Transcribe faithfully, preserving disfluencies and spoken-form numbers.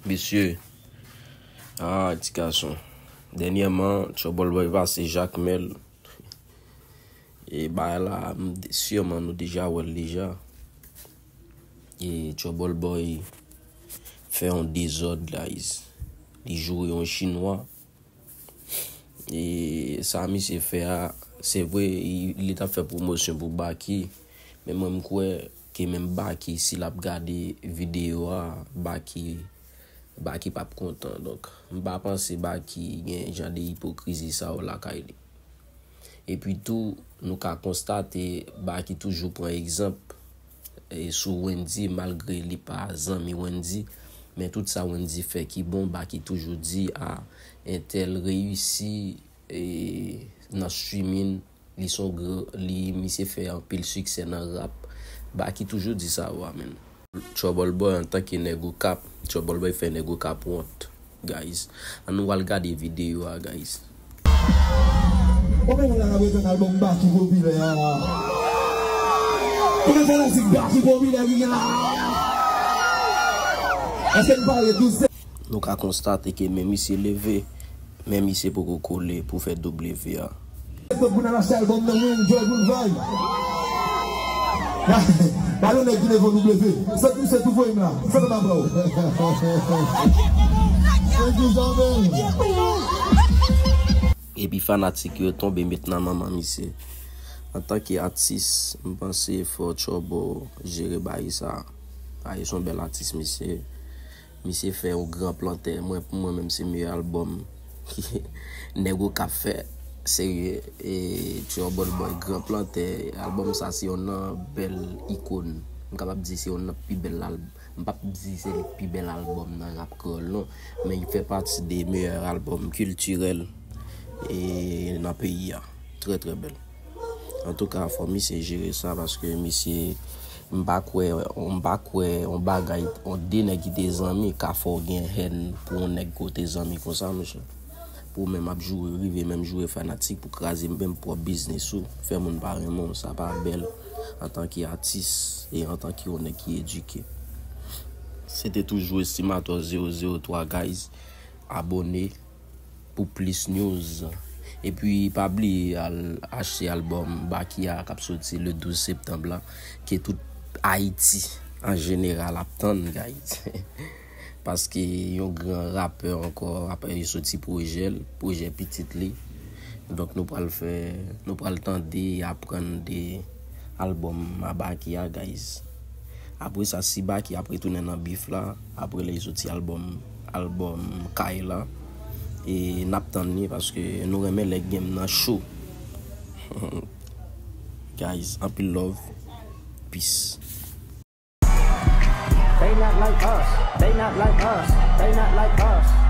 Mesye, ah, ti gason. Dènyèman, Trouble Boy pase Jakmèl. E bagay la, m, siman nou deja wè l deja. E Trouble Boy fè yon dezòd, guys. Li joure yon chinwa. E sa misye fè a, se vre, li, li t ap fè pwomosyon pou Baky. Men mwen, m kwè ke menm Baky, si l ap gade videyo a, Baky, Baky p ap kontan. Donk, m pa panse Baky gen jan de ipokrizi sa yo lakay li. Epi tou, nou ka konstate, Baky toujou pran egzanp, e, sou Wendyy, malgre li pa zanmi Wendyy, men tout sa Wendyy fè ki bon, Baky toujou di, a, entèl reyisi, e, nan streaming, li se yon gran, li, misye fè anpil siksè nan rap. Baky toujou di sa yo a, menn. Trouble Boy antanke nèg Okap, Trouble Boy fè nèg Okap wont, guys. Ann nou al gade videyo a, guys. Konbyen moun la k ap retann albòm Baky popilè a? Konbyen fanatik Baky popilè ki gen la? Èske n pare douz? Nou ka konstate ke men misye leve, men misye poko kole pou fè W a. Tout moun al achte albòm nan, wi, enjoy, good vibe. Ba yon nèg ki leve W. Sot misye tou voye m la. Sot nan bra w. Thank you, Jamel. Epi fanatik yo tonbe met nan manman misye. Antanke atis, m panse fò Trouble jere bagay sa. Bagay se yon bèl atis, misye. Misye fè yon gran plantè. Mwen, pou mwen menm, se meyè albòm nèg Okap fè. Serye, e, Trouble Boy, gran plantè. Albòm sa se youn nan bèl ikòn. M kapab di se youn nan pi bèl albòm. M p ap di se li pi bèl albòm nan rap kreyòl, non. Men li fè pati de meyè albòm kiltirèl, e, nan peyi a. Trè, trè bèl. Antouka, fò misye jere sa paske misye, m pa kwè, m pa kwè yon bagay, yon de nèg ki te zanmi ka fè w gen hèn pou yon nèg ke w te zanmi konsa, monchè. Pou w menm ap joure, rive menm joure fanatik, pou kraze menm pwòp biznis ou, fè moun pa renmen w, sa pa bèl antanke atis e antanke yon nèg ki edike. Se te toujou Estimator zewo zewo twa, guys. Abòne pou plis news. Epi pa bliye al achte albòm Baky a k ap soti le douz septanm la, ke tout Ayiti an jeneral ap tann, guys. Paske yon gran rapè ankò ap soti pwojè l, pwojè pitit li. Donk nou pral fè, nou pral tande e aprann de albòm a Baky a, guys. Apre sa, si Baky ap retounen nan bif la, apre lè li soti albòm, albòm Kay la, e n ap tann li paske nou renmen lè game nan cho. Guys, anpil love. Peace. They not like us. They not like us. They not like us.